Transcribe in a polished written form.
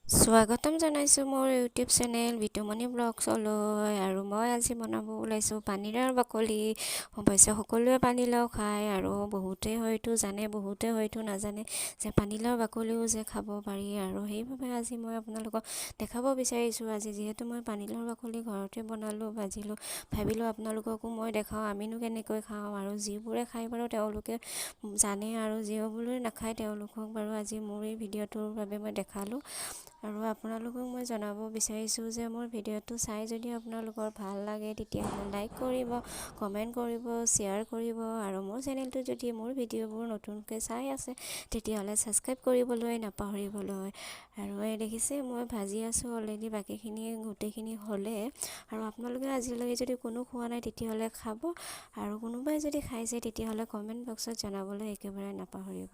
স্বাগতম জনাইছোঁ মোৰ ইউটিউব চেনেল বিতুমণি ব্লগছলৈ। আৰু মই আজি বনাব ওলাইছোঁ পানীলাওৰ বাকলি। অৱশ্যে সকলোৱে পানীলাও খায় আৰু বহুতে হয়তো জানে, বহুতে হয়তো নাজানে যে পানীলাওৰ বাকলিও যে খাব পাৰি। আৰু সেইবাবে আজি মই আপোনালোকক দেখাব বিচাৰিছোঁ। আজি যিহেতু মই পানীলাওৰ বাকলি ঘৰতে বনালোঁ, ভাজিলোঁ, ভাবিলোঁ আপোনালোককো মই দেখাওঁ আমিনো কেনেকৈ খাওঁ। আৰু যিবোৰে খায় বাৰু তেওঁলোকে জানে, আৰু যিবোৰে নাখায় তেওঁলোকক বাৰু আজি মোৰ এই ভিডিঅ'টোৰ বাবে মই দেখালোঁ। আৰু আপোনালোকক মই জনাব বিচাৰিছোঁ যে মোৰ ভিডিঅ'টো চাই যদি আপোনালোকৰ ভাল লাগে, তেতিয়াহ'লে লাইক কৰিব, কমেণ্ট কৰিব, শ্বেয়াৰ কৰিব। আৰু মোৰ চেনেলটো যদি মোৰ ভিডিঅ'বোৰ নতুনকৈ চাই আছে, তেতিয়াহ'লে ছাবস্ক্ৰাইব কৰিবলৈ নাপাহৰিবলৈ। আৰু এই দেখিছে, মই ভাজি আছোঁ অলৰেডি, বাকীখিনি গোটেইখিনি হ'লে। আৰু আপোনালোকে আজিলৈকে যদি কোনো খোৱা নাই, তেতিয়াহ'লে খাব। আৰু কোনোবাই যদি খাইছে, তেতিয়াহ'লে কমেণ্ট বক্সত জনাবলৈ একেবাৰে নাপাহৰিব।